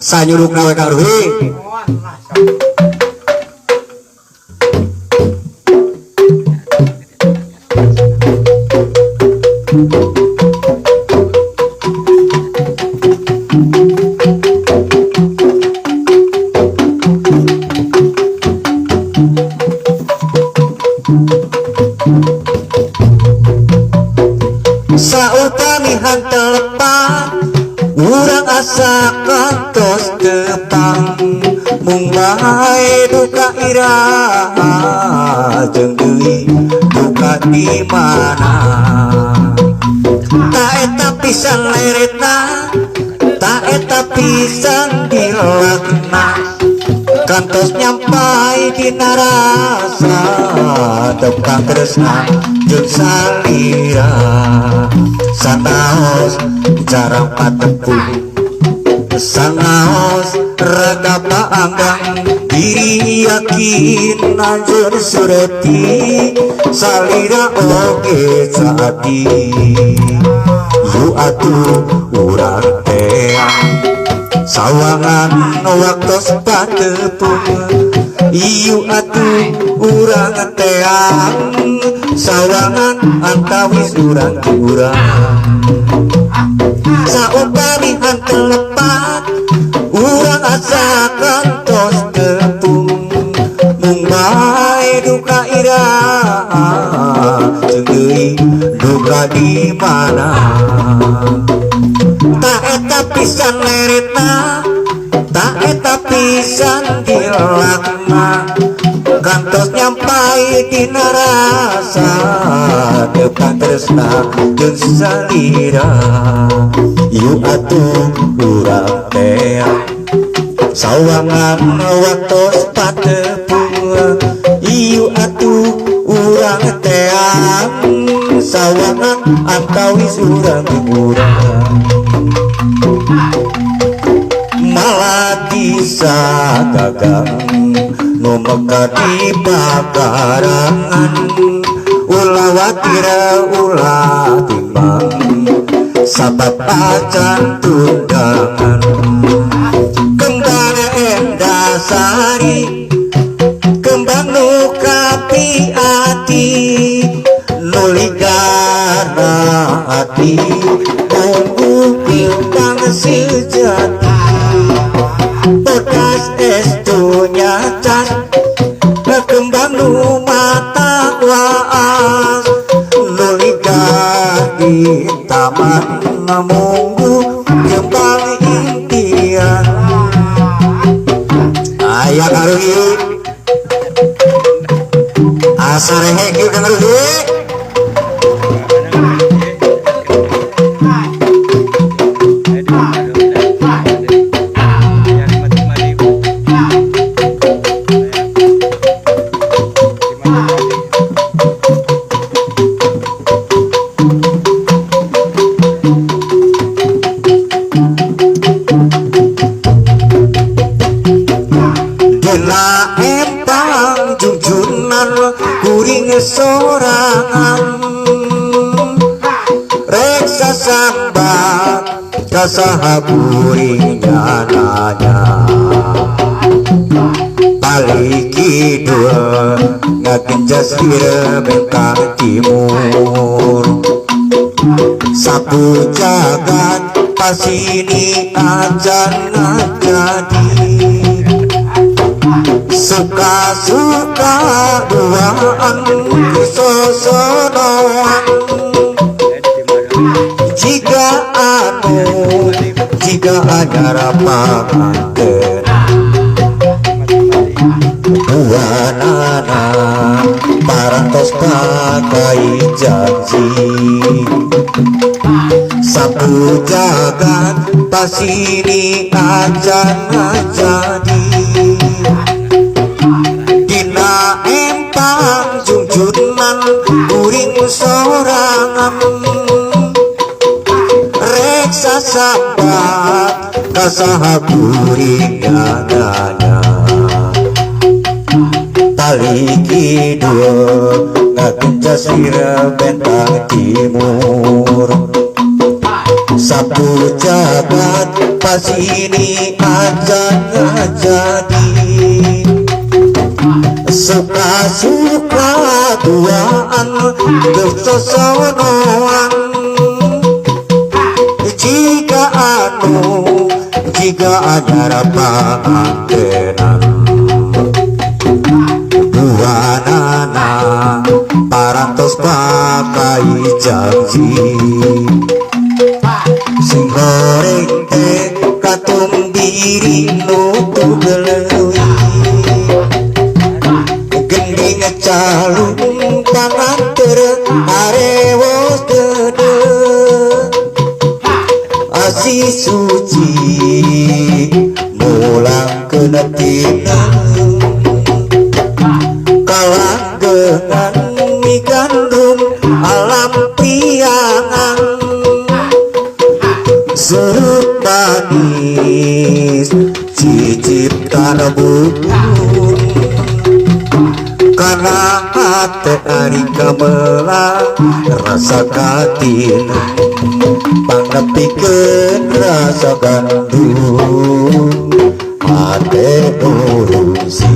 Sanyurukna we Kang Ruhi. Saupami hantel lepat urang asa kantos tepang mung bae duka iraha jeung deui duka di mana ta eta pisan leretna ta eta pisan dilakna kantos nyampai dina rasa tepang tresna jeung salira sanaos jarang patepung sanaos raga paanggang diri yakin anjeun sureti salira oge saati yu atuh urang teang sawangan waktos patepung ieu atuh urang teang sawangan antawis urang urang saupami hantel lepat urang asa kantos tepung mung bae duka iraha jeung deui duka di mana ta eta pisan leretna ta eta pisan dilakna kantos nyampai dina rasa depan tresna jeung salira yu atuh urang teang sawangan waktos patepung ieu atuh urang teang sawangan antawis urang urang malati sagagang nu mekar di pakarangan ulah watira ulah timbang sabab acan tundangan kembang endah sari kembang nu kapi ati nuligana ati munggu kembang sejati bodas estunya cas kembang nu mata waas nuliga di taman munggu kembang impian aya karuhi asa rehek ieu Kang Ruhi. Dina empang jungjunan kuring sorangan reksa sambat kasaha kuring nyananya balik kidul ngagenjas bentang timur sapu jagat pasini acan jadi suka-suka duaan sosonoan jika anu jika anyar panganten buanana parantos pakai janji sapu jagat pasini acan jadi dina empang jungjunan kuring sorangan reksa sambat kasaha kuring nyananya tali kidul ngagenjas bentang timur Sapu jagat pasini acan ngajadi. Suka-suka duaan geus sosonoan. Jika anu jika anyar pangantenan. Buanana parantos pakai janji. Sing goreng teh katung diri nutup leuwih. Gending calung panganter arewos deudeuh. Asih suci mulangkeun tina. Kalanggengan migandrum alam priangan. Surut manis cicip tanah bubur. Karena hati ari kamelang rasa katin. Pangnepikeun rasa gandum hate nurusi.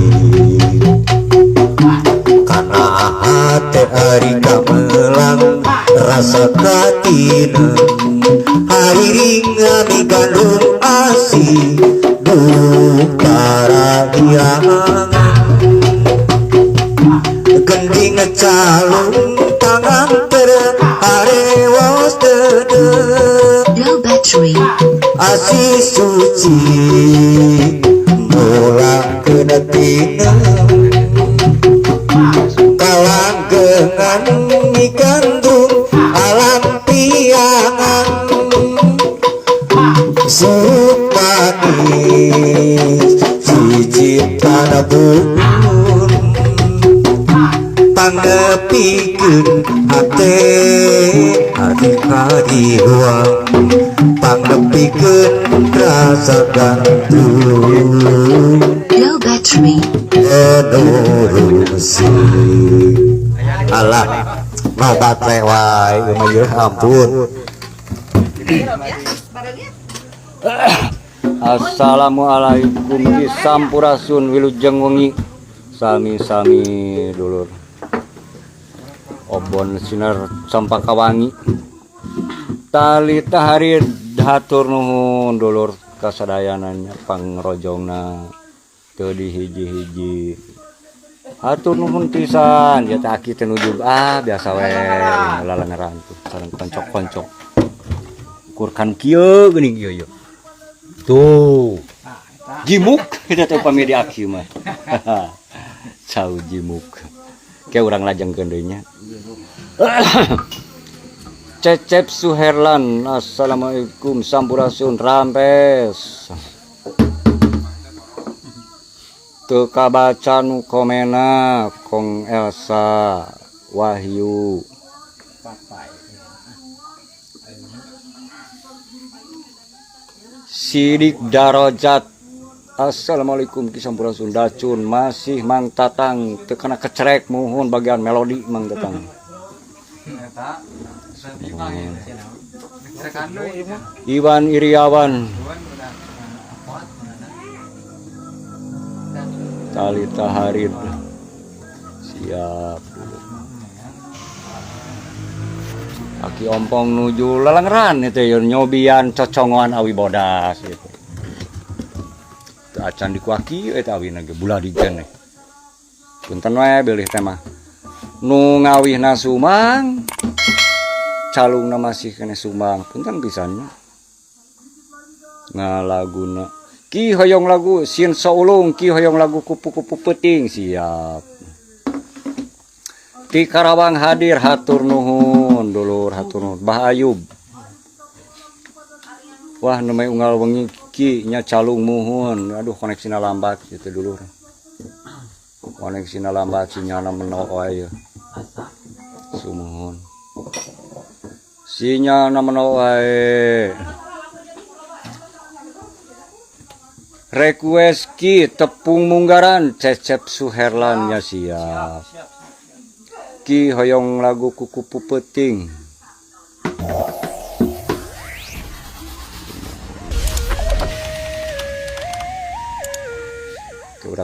Karena hate ari kamelang rasa katin. Hariring migandum asih duh parahiangan. Gending calung panganter arewos deudeuh. Low battery. Asih suci mulangkeun tina. Kalanggengan migandum alam piangan. Surut manis cicip tanah bubur. Pangnepikeun hate hati hariwang. Pangnepikeun rasa gandum Low battery. Enurusi. Alah, mah baterai wae ieu mah yeuh ampun. Assalamualaikum ki sampurasun wilujeng wengi. Sami-sami dulur. Obon sinar Campaka Wangi. Talita hari hatur nuhun dulur kasadayananya pangrojongna teu dihiji-hiji. Hatur nuhun pisan ya teh aki teh nuju biasa we lalangeran tuh sareng koncok-koncok. Ukurkan kieu geuning ieu yeuh. Tuh. Jimuk kita teh upami di aki mah. Cau jimuk. Ke urang lajengkeun deui nya. Cecep Suherlan, assalamualaikum sampurasun rampes. Teu kabaca nu komena Kong Elsa Wahyu. Sidik Darojat, assalamualaikum ki sampurasun dacun masih Mang Tatang teu kana kecerek muhun bagian melodi Mang Tatang. Iwan Iriawan Talita Harid siap dulu. Aki ompong nuju lelengran itu ya nyobian cocongoan awi bodas gitu. Teu acan dikuaki eta awina ge bulah digen. Punten we bilih teh mah. Nu ngawihna sumang calungna masih kene sumang punten pisannya. Ngalaguna ki hoyong lagu sin saulung ki hoyong lagu kupu-kupu peuting siap. Ti Karawang hadir hatur nuhun dulur hatur nuhun Bah Ayub. Wah nu meh unggal wengi ki nya calung muhun aduh koneksina lambat gitu dulur. Koneksina lambat sinyalna meno wae. Sumuhun. Sinyalna meno wae. Request ki tepung munggaran Cecep Suherlan nya siap. Ki hoyong lagu kuku peuting. Urang.